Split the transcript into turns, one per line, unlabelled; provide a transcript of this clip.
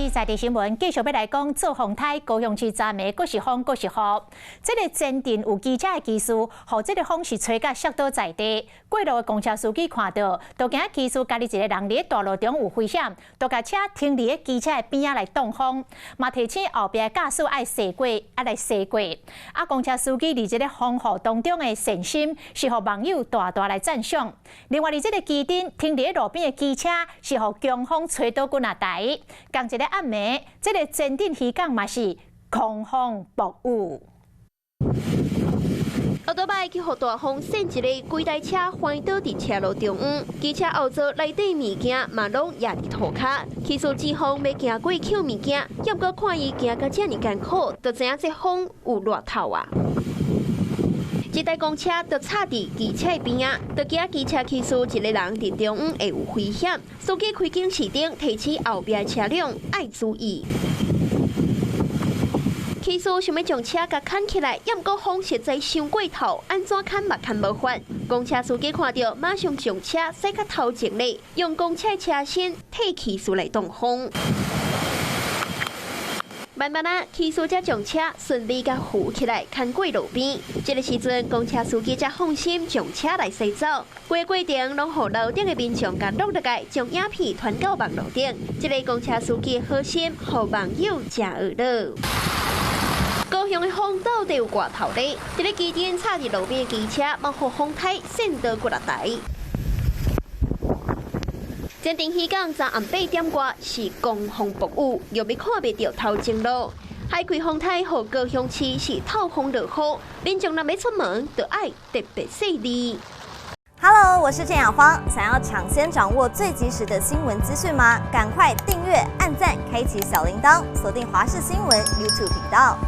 視在地新聞，繼續欲來講做風颱，高雄市昨暝閣是風閣是雨。這个前鎮有機車的騎士，予這个風是吹甲摔倒在地。過路的公車司機看著，就驚騎士家己一个人佇咧大路中有危險，就共車停佇咧機車的邊仔來擋風，嘛提醒後壁的駕駛愛駛過，愛來駛過。啊，公車司機佇這个風雨當中的善心，是予網友大大來讚賞。另外，佇這个旗津停佇咧路邊的機車，是予強風吹倒幾若台。仝一个暗暝，這个前鎮漁港嘛是狂風暴雨。
歐多擺去予大風扇一个，規台車翻倒佇車路中央，機車後座內底物件嘛攏壓佇塗跤。騎士志風欲行過抾物件，猶閣看伊行甲遮爾艱苦，就知影這風有偌透啊！這台公車就插佇機車邊仔，就驚機車騎士一个人佇中央會有危險。司機開警示燈，提醒後壁的車輛愛注意。騎士想欲將車共牽起來，猶閣風實在傷過頭，按怎牽嘛牽無法。公車司機看著，馬上將車駛較頭前咧，用公車車身替騎士來擋風。慢慢仔，騎士才將車順利共扶起來，牽過路邊。這个時陣，公車司機才放心將車來駛走。規個過程攏予樓頂的民眾共錄落來，將影片傳到網路頂。這个公車司機好心，予網友誠懊惱。高雄的風到底有偌透咧？佇咧旗津插佇路邊的機車，嘛予風颱扇倒幾若台。前鎮漁港昨暗8點外是狂風暴雨，欲欲看袂著頭前路。海葵風颱予高雄市是透風落雨，民眾若欲出門，就愛特別細膩。
Hello，我是鄭雅芳。想要搶先掌握最及時的新聞資訊嗎？趕快訂閱、按讚、開啟小鈴鐺，鎖定華視新聞 YouTube 頻道。